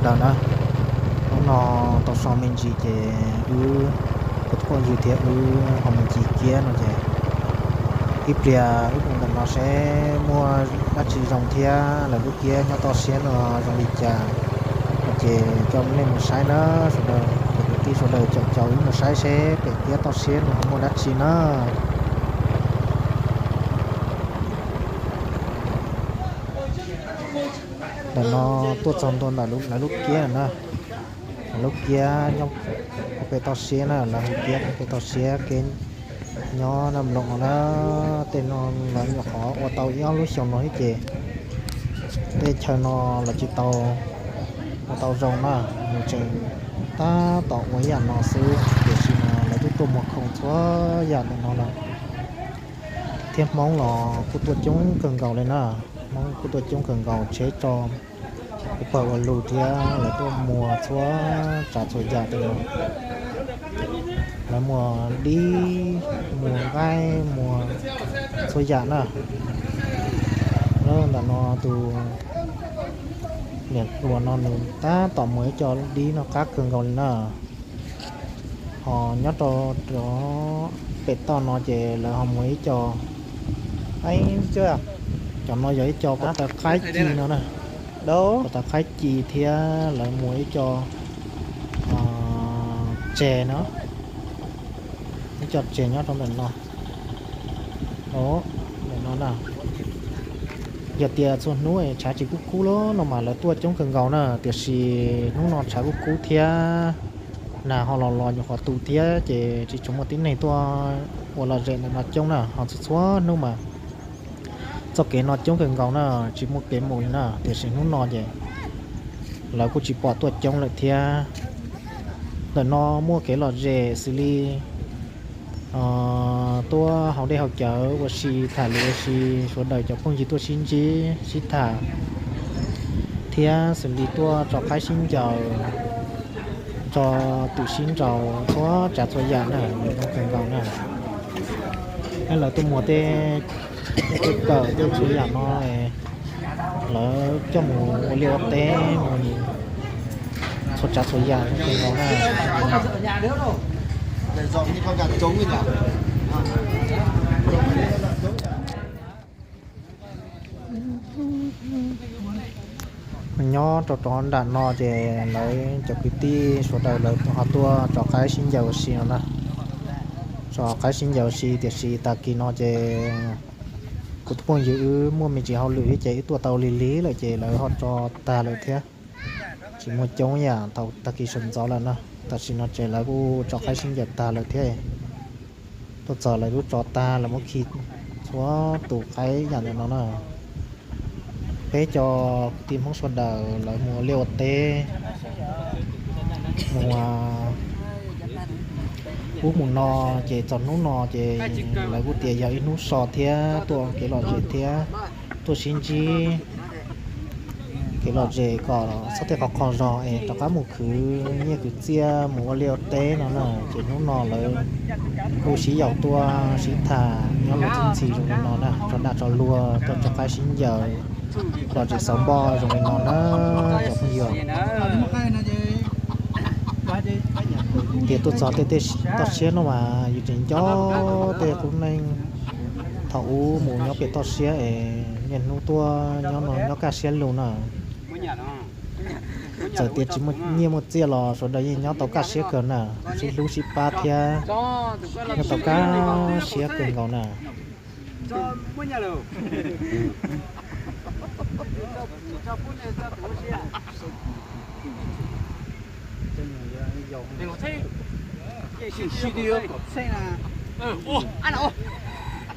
Lawm na, hnub no tau so me ntsis ces wb, kuv tus phooj ywg thiab wb ho mus ncig kiab no ces ib pliag wb mus ntawm no seb muaj dab tsi zoo thiab lawv lub kiab nyob toj siab no zoo li cas no ces coj nej mus saib na sawv daws, ces kwv tij sawv daws caum caum wb mus saib seb pem kiab toj siab no muaj dab tsi na. Ntawm no tuaj txog ntua ntawm lawv lub kiab na, lawv lub kiab nyob pem toj siab na, lawv hu kiab pem toj siab kev nyob na, nploos no na, tej no lawv nyuam qhuav ua tau ib ob lub xyoo no thiab ces tej chaw no lawv tsis tau ua tau zoo na, nws tseem tab tom ua ib yam no xwb, tiam sis mas lawv twb tuaj muag khoom txhua yam ntawm no lawm. Thiab Hmoob los kuj tuaj coob kawg nkaus li na, Hmoob kuj tuaj coob kawg nkaus, tsheb tso ua pawg ua lug thiab lawv tuaj muag txhua tsav txhua yam tej no. Lawv muag dib, muag nqaij, muag txhua yam na. Lawv ntawm no tus niam hluas no nws tab tom muag ib co dib no qab kawg nkaus li na. Ho nyob rau pem toj no ces lawv ho muag ib co, cov no yog ib co pov tawv qaib ci no na, pov tawv qaib ci thiab lawv muag ib co tseg no, ib co tseg nyob rau ntawm no. Ntawm no na, yog tias txhua hnub tshav tsis kub kub los no mas lawv tuaj coob kawg nkaus na, tiam sis hnub no tshav kub kub thiab, nag ho los los nyuam qhuav tu thiab ces tsis tshua muaj tib neeg tuaj ua lom zem ntawm no coob na. Ho txhua txhua hnub mas txoj kev no coob kawg nkaus na, tsis muaj kev mus li na, tiam sis hnub no ces lawv kuj tsis pom tuaj coob lawm thiab. Ntawm no muaj kev lom zem xws li tuaj haus dej haus cawv ua si, tham lus ua si, sawv daws cov phooj ywg tuaj sib ntsib sib tham, thiab xws li tuaj tso qaib sib ncaws, tso twm sib nraus, txhua tsav txhua yam na, zoo kawg nkaus na. Lawv tuaj muag tej, tej kawm tej txhua yam no, lawv coj mus ua liaj ua teb, txhua tsav txhua yam zoo kawg nkaus na. Nyob rau rov nram no ces lawv cov kwv tij sawv daws lawv ho tuaj tso qaib sib ncaws ua si no na. Tso qaib sib ncaws ua si tiam sis tag kis no ces kuv tus phooj ywg wb muaj me ntsis hauj lwm thiab ces wb tuaj tau lig lig lawm ces lawv ho tso tag lawm thiab. Tsis muaj coob yam thaum tag kis sawv ntxov lawm na, tam sim no ces lawv kuj tso qaib sib ncaws tag lawm thiab. Tuaj txog lawv kuj tso tag lawm, muab khi txhua tus qaib yam ntawm no na. Peb cov kwv tij Hmoob sawv daws lawv mus ua liaj ua teb, mus ub mus no, ces txog hnub no ces lawv kuj tias yog ib hnub so thiab tuaj kev lom zem thiab tuaj sib ntsib kev lom zem kom txhob tej qhov qhov zog es rov qab mus khwv nyiaj khwv txiaj mus ua liaj ua teb no na. Ces hnub no lawv kuj sib yaum tuaj sib tham nyob lub txij ntxhi zoo li no na, tso dag tso luag tuaj tso qaib sib ncaws, lom zem xav npoj zoo li no na cov phooj ywg. Tias tuaj txog tej tej toj siab no mas yus tseem nco tej qub neej thaum ub mus nyob pem toj siab es niaj hnub tuaj nyob no nyob kaj siab lug na. Txawm tias tsis muaj nyiaj muaj txiaj los sawv daws yeej nyob tau kaj siab kawg na, sib hlub sib pab thiab nyob tau kaj siab kawg nkaus na.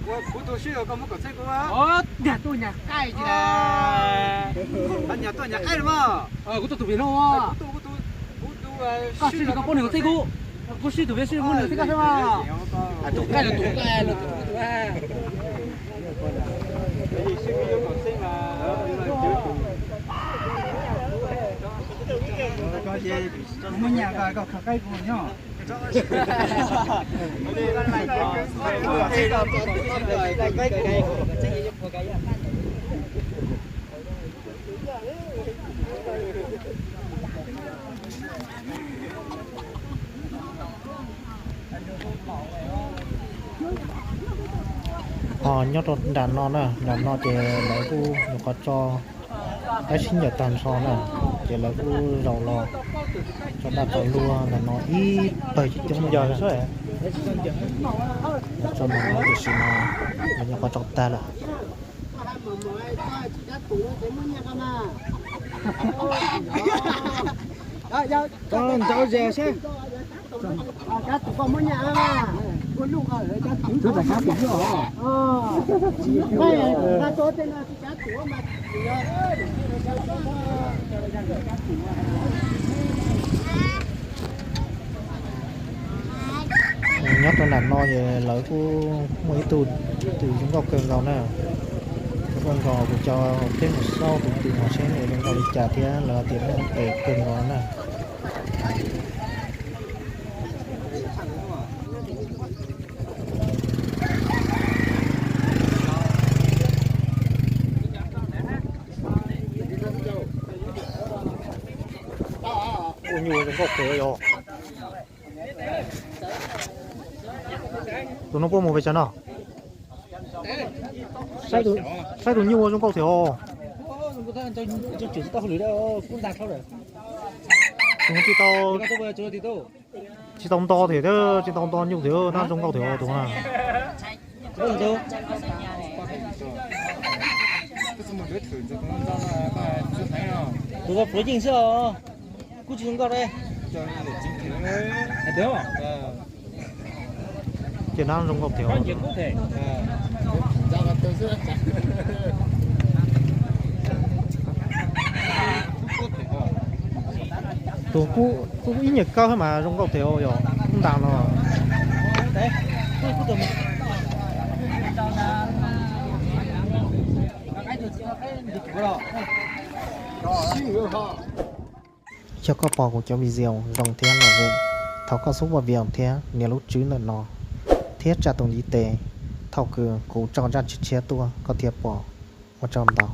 Kuv tuaj nyag qaij li mas. Koj sib nws koj pub nws txij kuv, kuv sib tus peb sib pub nws txij koj xwb mas. Tus qaij los tus qaij los tus tus. Muab nyam koj khaws qaib kuv nyob. Nyob rau nram no na, nram no ces lawv kuj nyuam qhuav tso, tab sis ncaws tag nrho na, ces lawv kuj zaum los tso daj tso luag ntawm no ib pawg coob coob ntawm no. Lawv tso ntawm no tiam sis mas lawv nyuam qhuav tso tag lawm. Nyob rau nram no es lawv kuj muaj ib tug twm zoo nkauj kawg nkaus na. Zoo nkauj nkaus, kuv coj peb mus xauj tus twm no seb nws zoo nkauj li cas thiab lawv tias muaj tes kawg nkaus na. Ua nyuj zoo nkauj kawg yog. Tus no puas mus pes tsawg no? Saib tus nyuj zoo nkauj thiab os. Tus no tsis tau, tsis tau nto thiab, tsis tau nto nyuj thiab na, zoo nkauj thiab tus na. Tus no pluav yeej xwb os. Kuj tsis zoo nkauj. Ces na zoo nkauj thiab. Tus kuj ib nyuag kawg mas zoo nkauj thiab yog kub ntas no. Yog koj pom kuv cov video zoo thiab lom zem, thov koj xub pab video thiab nias lub tswb ntawm no, thiab tsa tus ntiv tes, thaum kws kuv tso zaj tshiab tshiab tuaj koj thiaj pom. Ua tsaug ntau.